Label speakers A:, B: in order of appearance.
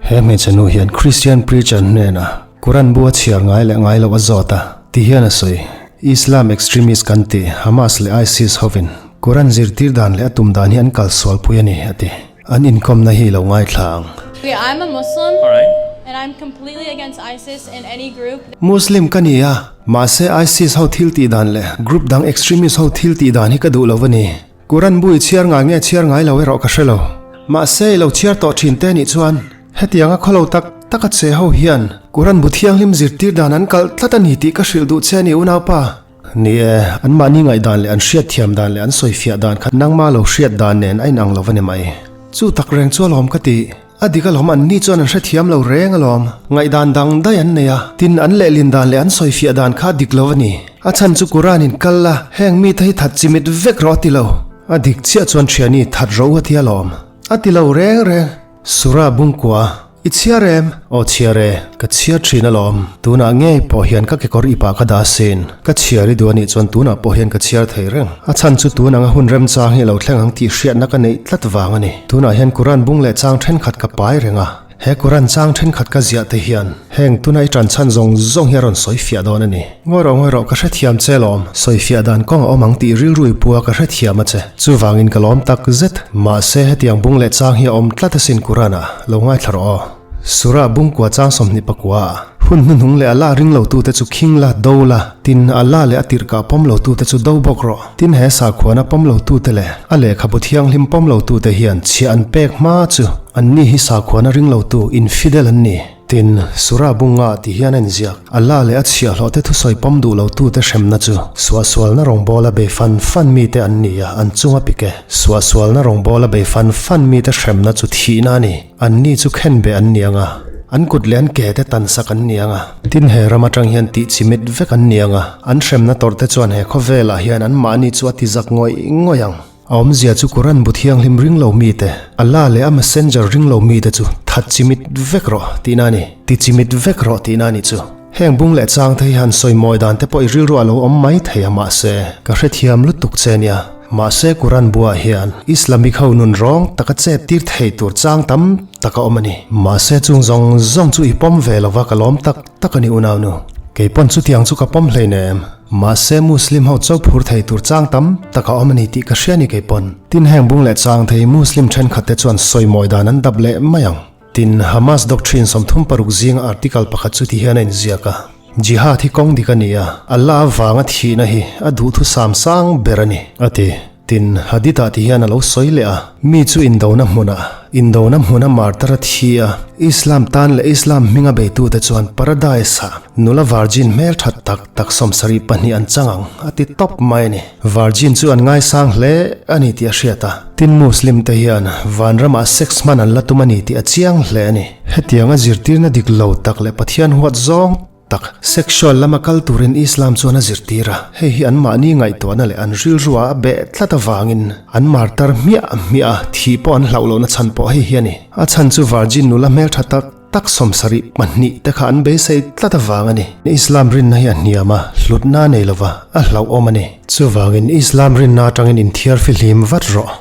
A: He hmeichhe nu hian Christian preacher hnenah Quran bu a chhiar ngai leh ngai loh a zawt a, ti hian a sawi. Islam extremist kan ti, Hamas leh ISIS hovin Quran zirtir dan leh a tum dan hi an kal sualpui a ni, a ti. An inkawmna hi lo ngaithla ang.
B: Okay, I'm a Muslim and I'm completely against ISIS and any group.
A: Muslim ka ni a, mahse ISIS ho thil tih dan leh group dang extremist ho thil tih dan hi ka duh lo a ni. Quran bu i chhiar ngai nge chhiar ngai lo erawh ka hre lo. Mahse i lo chhiar tawh thin te nih chuan hetianga khawlo tak tak a che ho hian Quran bu thianghlim zirtir dan an kalh tlat a ni tih ka hrilh duh che a ni unaupa. Ni e, anmahni ngaihdan leh an hriatthiam dan leh an sawifiah dan kha nangma lo hriat dan nen a inang lo a ni mai. Chu tak reng chu alawm ka ti. A dik alawm, anni chuan an hrethiam lo reng alawm. Ngaihdan dang daih an nei a, tin an lehlin dan leh an sawifiah dan kha a dik lo a ni. A chhan chu Quran in kal la, heng mite hi that chimit vek rawh a ti lo. A dik chiah chuan thiani that ro a ti alawm. A ti lo reng reng. Surah Bungkua, I chhiar em? Aw chhiar e, ka chhiar thin alawm. Tunah ngei pawh hian ka kekawr ipah ka dah asin. Ka chhiar i duh anih chuan tunah pawh hian ka chhiar thei reng. A chhan chu tun anga hun remchang hi a lo thleng ang tih hriatna ka neih tlat vang a ni. Tunah hian Quran bung leh chang thenkhat ka pai reng a. He Quran chang thenkhat ka ziah te hian heng tuna i tan chhan zawng zawng hi a rawn sawi fiah dawn a ni. Ngawi rawh ngawi rawh ka hrethiam che lawm. Sawi fiah dan kawng a awm ang tih rilru i pua ka hrethiam a che. Chuvangin ka lawm tak zet. Mahse hetiang bung leh chang hi a awm tlat asin Quran ah lo ngaithla rawh aw. Surah bungkua chang 24 ah hun hnuhnung leh Allah ring lo tute chu khing la, do la, tin Allah leh a tirhkah pawm lo tute chu do bawk rawh. Tin he sakhuana pawm lo tute leh a lehkhabu thianghlim pawm lo tute hian chhiah an pek hma chu anni hi sakhuana ring lo tu infidel an ni. Tin, Surah bunga ti hian a inziak, Allah leh a chhiahhlawhte thusawi pawm duh lo tute hremna chu suahsualna rawngbawla bei fan fan mite an ni a, an chunga pik e. Suahsualna rawngbawla bei fan fan mite hremna chu thihna a ni. Anni chu khenbeh an ni ang a, an kut leh an ke te tansak an ni ang a. Tin, he ram atang hian tih chimit vek an ni ang a, an hremna tawrhte chuan he khawvelah hian anmahni chu a ti zak ngawih ngawih ang. A awmzia chu Quran bu thianghlim ring lo mite, Allah leh a Messenger ring lo mite chu that chimit vek rawh tihna a ni, ti chimit vek rawh tihna a ni chu. Heng bung leh chang te hi han sawi mawi dan te pawh i rilru a lo awm mai thei a mahse, ka hrethiam lutuk che nia. Mahse Quran buah hian Islamic ho nun rawng taka chet tir thei tur chang tam tak a awm a ni. Mahse chung zawng zawng chu i pawm ve lova ka lawm tak tak a ni unaunu. Keipawn chutiang chu ka pawm hleinem. Mahse Muslim ho cho phur thei tur chang tam tak a awm a ni tih ka hria ni kei pawn. Tin heng bung leh chang thei Muslim thenkhat te chuan sawimawi dan an dap leh mai ang. Tin Hamas doctrine 36 zinga article pakhat chu ti hian a inziak a, Jihad hi kawng dik a ni a, Allah avanga thihna hi a duhthusam sang ber a ni, a ti. Tin, Hadith-ah ti hian a lo sawi leh a, Mi chu indona hmunah, indona hmuna martar a thi a, Islam tan leh Islam hminga beitute chuan Paradise-ah nula virgin hmel that tak tak 72 an chang ang, a ti tawp mai a ni. Virgin chu an ngaisang hle a ni tih a hriat a. Tin, Muslim te hian vanramah sex hman an la tum a ni tih a chiang hle a ni. Hetianga zirtirna dik lo tak leh Pathian huat zawng Tak, sexual lama kal turin Islam chuan a zirtir a, hei hi anmahni ngaihtuahna leh an rilruah a beh tlat avangin an martar hmiah hmiah a, thih pawh an hlauh lohna chhan pawh hei hi a ni. A chhan chu virgin nula hmeltha tak tak 72 te kha an beisei tlat avang a ni. Islam rinna hi a hniam a, hlutna a nei lova, a hlauhawm a ni. Chuvangin Islam rinna atangin inthiar fihlim vat rawh.